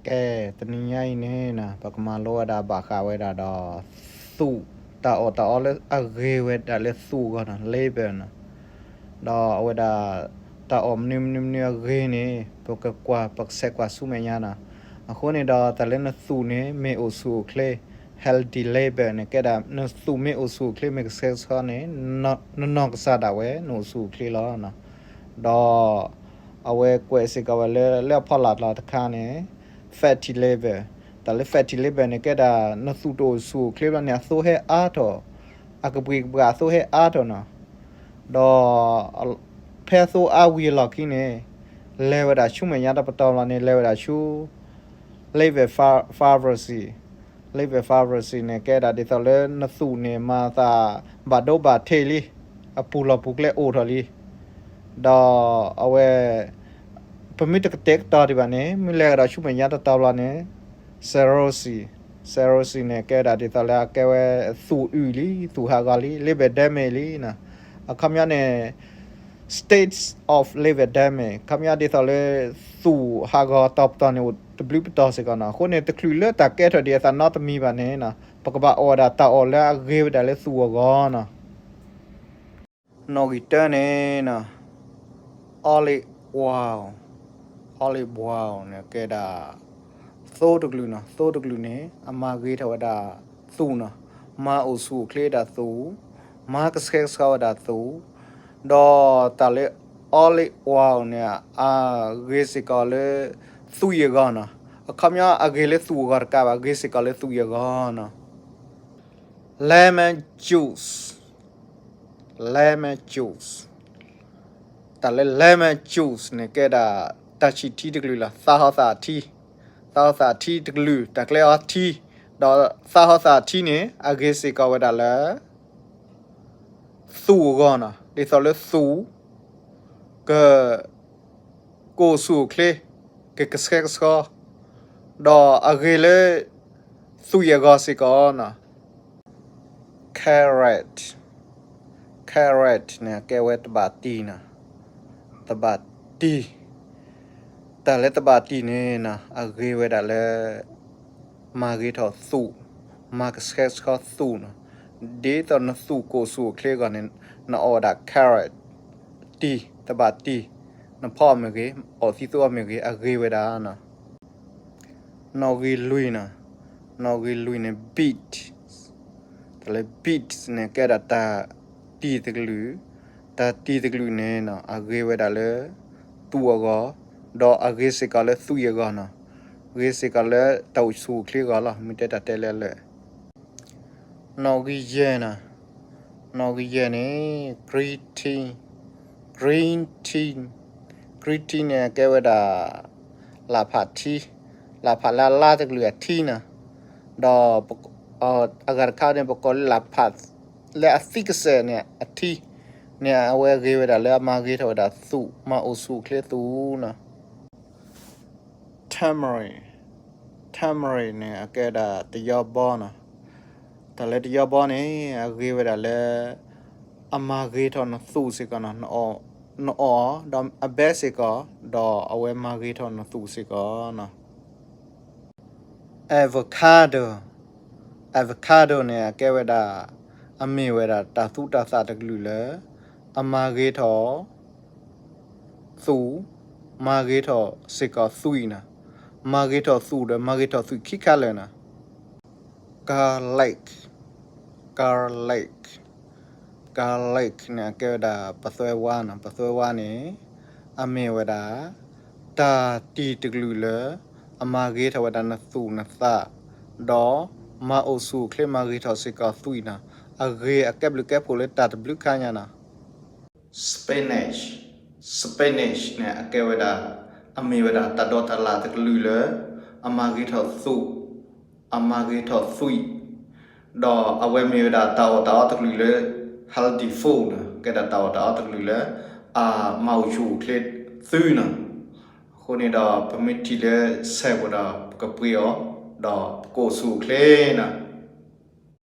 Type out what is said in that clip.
ကဲ, တနံၤညါအံၤန့ၣ်နီၤ ပကမၤလိဝဲဒၣ်ဘၣ်ဃးဝဲဒၣ်ဒီး သူၣ်, တၢ်အီၣ်တၢ်အီလၢအဂ့ၤဝဲဒၣ်လၢသူၣ်အဂီၢ်နီၤ, liver နီၤ. ဒီးအဝဲဒၣ် တၢ်အီၣ်မနုၤမနုၤမနုၤအဂ့ၤန့ၣ် ပကကွၢ် ပကဆဲးကွၢ်ဆူမဲာ်ညါနီၤ. အဃိန့ၣ်ဒီး တၢ်လၢနသူၣ်န့ၣ် မ့ၢ်အိၣ်ဆူၣ်အိၣ်ချ့ healthy liver န့ၣ် ကဲဒၣ်နသူၣ်မ့ၢ်အိၣ်ဆူၣ်အိၣ်ချ့ မ့ၢ်ကဆှဲကဆှီန့ၣ် နနီၢ်ကစၢ်ဒၣ်ဝဲ နအိၣ်ဆူၣ်အိၣ်ချ့လီၤ. ဒီး အဝဲကွဲးစ့ၢ်ကီးဝဲလၢ လၢအဖီလာ်လီၤတခါန့ၣ် fatty liver, တၢ်လၢ fatty liver န့ၣ် ကဲဒၣ်နသူၣ်တအိၣ်ဆူၣ်အိၣ်ချ့ဘျီန့ၣ် အသိဟဲအါထီၣ်, အကပှ့ၤကပှၢ်အသိဟဲအါထီၣ်နီၤ. ဒီး ဖဲအသိအါဝံၤအလီၢ်ခံန့ၣ် လဲၤဝဲဒၣ်ဆူမဲာ်ညါတပတီၢ်လီၤန့ၣ် လဲၤဝဲဒၣ်ဆူ liver fa-, fibrosis, liver fibrosis န့ၣ် ကဲဒၣ်ဒ်သိးလၢနသူၣ်န့ၣ် မၤသးဘၣ်ဒိဘၣ်ထံးလံ, အပူၤလီၢ်ပူၤကျဲအိၣ်ထီၣ်လံ. ဒီးအဝဲ ပမ့ၢ်တကတဲာ်ကတီၤဒံးဘၣ်န့ၣ် မ့ၢ်လဲၤကဒီးဆူမဲာ်ညါတတီၢ်လီၤန့ၣ် cirrhosis, cirrhosis န့ၣ် ကဲဒၣ်ဒ်သိးလၢအကဲဝဲသူၣ်အုၣ်လံ, သူၣ်ဟးဂီၤလံ, liver damage လံနီၤ. အခီပညီန့ၣ် stage of liver damage ခီပညီဒ်သိးလၢ သူၣ်ဟးဂီၤတီၤပတီၢ်န့ၣ် အိၣ်တဘျုးပတီၢ်စ့ၢ်ကီးနီၤ. အဃိန့ၣ် တချုးလၢတၢ်ကဲထီၣ်ဒံးအသးနီတမံၤဘၣ်န့ၣ်နီၤ ပကဘၣ်အီၣ်ဝဲဒၣ်တၢ်အီၣ်လၢအဂ့ၤဝဲဒၣ်လၢသူၣ်အဂီၢ်နီၤ. နီၣ်ဂံၢ်တၢန့ၣ်နီၤ olive oil, olive oil န့ၣ် ကဲဒၣ် သိတကလုာ်နီၤ. သိတကလုာ်န့ၣ် အမၤဂ့ၤထီၣ်ဝဲဒၣ်သူၣ်နီၤ, မၤအိၣ်ဆူၣ်အိၣ်ချ့ဒၣ်သူၣ်, မၤကဆှဲကဆှီဝဲဒၣ်သူၣ်, ဒီးတၢ်လၢ olive oil န့ၣ် အဂ့ၤစ့ၢ်ကီးလၢ သူၣ်အဂီၢ်နီၤ. အခီပညီအဂ့ၤလၢသူၣ်အဂီၢ်တကးဘၣ်, အဂ့ၤစ့ၢ်ကီးလၢသူၣ်အဂီၢ်နီၤ. Lemon juice, lemon juice, တၢ်လၢ lemon juice န့ၣ် ကဲဒၣ်တၢ်ဆံၣ်ထံတကလုာ်လီၤ. သးဟီသးထံ, သးဟီသးထံတကလုာ်, တၢ်ကျဲအီထံ, ဒီးသးဟီသးထံန့ၣ် အဂ့ၤစ့ၢ်ကီးဝဲဒၣ်လၢ သူၣ်အဂီၢ်နီၤ, ဒ်သိးလၢသူၣ် က ကအိၣ်ဆူၣ်အိၣ်ချ့, ကကဆှဲကဆှီ, ဒီးအဂ့ၤလၢ သူၣ်အဂီၢ်စ့ၢ်ကီးနီၤ. Carrot, carrot န့ၣ် အကဲဝဲတဘၣ်တံၢ်နီၤ, တဘၣ်တံၢ်, တၢ်လၢတဘၣ်တံၢ်န့ၣ်နီၤ အဂ့ၤဝဲဒၣ်လၢ မၤဂ့ၤထီၣ်သူၣ်, မၤကဆှဲကဆှီသူၣ်နီၤ. ဒ်သိးနသူၣ်ကအိၣ်ဆူၣ်အိၣ်ချ့အဂီၢ်န့ၣ် နအီၣ်ဝဲဒၣ် carrot တံၢ်, တဘၣ်တံၢ်, နဖီအီၤမ့ၢ်ဂ့ၤ, အီၣ်သံသိအီၤမ့ၢ်ဂ့ၤ, အဂ့ၤဝဲဒၣ်နီၤ. နီၣ်ဂံၢ်လွံၢ်နီၤ, နီၣ်ဂံၢ်လွံၢ်န့ၣ် beet, တၢ်လၢ beet န့ၣ် ကဲဒၣ်တၢ်တံၢ်တကလုာ်, တၢ်တံၢ်တကလုာ်န့ၣ်နီၤ အဂ့ၤဝဲဒၣ်လၢ သူၣ်အဂီၢ်, ဒီးအဂ့ၤစ့ၢ်ကီးလၢသူၣ်အဂီၢ်နီၤ, ဂ့ၤစ့ၢ်ကီးလၢတၢ်အိၣ်ဆူၣ်အိၣ်ချ့အဂီၢ်လီၤ. မ့ၢ်တဲတၢ်တဲလၢလၢ နီၣ်ဂံၢ်ယဲၢ်နီၤ, နီၣ်ဂံၢ်ယဲၢ်န့ၣ် green tea, green tea, green tea န့ၣ် အကဲဝဲဒၣ် လၣ်ဖးထံ, လၣ်ဖးလၢအလါတကလုာ်အထံနီၤ, ဒီး အဂၤတခါန့ၣ် ပကိးလၢလၣ်ဖးလၢအသံကစဲာ်န့ၣ်အထံန့ၣ် အဝဲဂ့ၤဝဲဒၣ်လၢအမၤဂ့ၤထီၣ်ဝဲဒၣ်သူၣ်, မၤအိၣ်ဆူၣ်အိၣ်ချ့သူၣ်နီၤ. Turmeric, turmeric န့ၣ် အကဲဒၣ်တယီဘီနီၤ, တၢ်လၢတယီဘီန့ၣ် အဂ့ၤဝဲဒၣ်လၢ အမၤဂ့ၤထီၣ်နသူၣ်စ့ၢ်ကီးနီၤ, နအီၣ်ဒီးအဘဲစ့ၢ်ကီး, ဒီးအဝဲမၤဂ့ၤထီၣ်နသူၣ်စ့ၢ်ကီးနီၤ. Avocado, avocado န့ၣ် အကဲဝဲဒၣ် အမ့ၢ်ဝဲဒၣ်တၢ်သူတၢ်သၣ်တကလုာ်လၢ အမၤဂ့ၤထီၣ် သူၣ်, မၤဂ့ၤထီၣ်စ့ၢ်ကီးသွံၣ်နီၤ, မၤဂ့ၤထီၣ်သူၣ်ဒီး မၤဂ့ၤထီၣ်သွံၣ်ခံခါလၢာ်နီၤ. Garlic, garlic, garlic န့ၣ် အကဲဝဲဒၣ်ပသွဲဝါနီၤ, ပသွဲဝါန့ၣ် အမ့ၢ်ဝဲဒၣ် တၢ်တံၢ်တကလုာ်လၢ အမၤဂ့ၤထီၣ်ဝဲဒၣ်နသူၣ်နသၣ်, ဒီးမၤအိၣ်ဆူၣ်အိၣ်ချ့ မၤဂ့ၤထီၣ်စ့ၢ်ကီးသွံၣ်နီၤ, အဂ့ၤအကဲဘျုးကဲဖှိၣ်လၢတၢ်တဘျုးခါညါနီၤ. Spinach, spinach န့ၣ် အကဲဝဲဒၣ် အမ့ၢ်ဝဲဒၣ်တၢ်ဒီးတၢ်လၣ်တကလုာ်လၢ အမၤဂ့ၤထီၣ်သူၣ်, အမၤဂ့ၤထီၣ်သွံၣ်, ဒီးအဝဲမ့ၢ်ဝဲဒၣ်တၢ်အီၣ်တၢ်အီတကလုာ်လၢ healthy food နီၤ, ကဲဒၣ်တၢ်အီၣ်တၢ်အီတကလုာ်လၢ အမၤအိၣ်ဆူၣ်အိၣ်ချ့သုနီၤ. အဃိန့ၣ်ဒီး ပမ့ၢ်ထံၣ်လၢဆဲးဖိဒီး ပကပှ့ၤအီၤ, ဒီးပကအိၣ်ဆူၣ်အိၣ်ချ့နီၤ.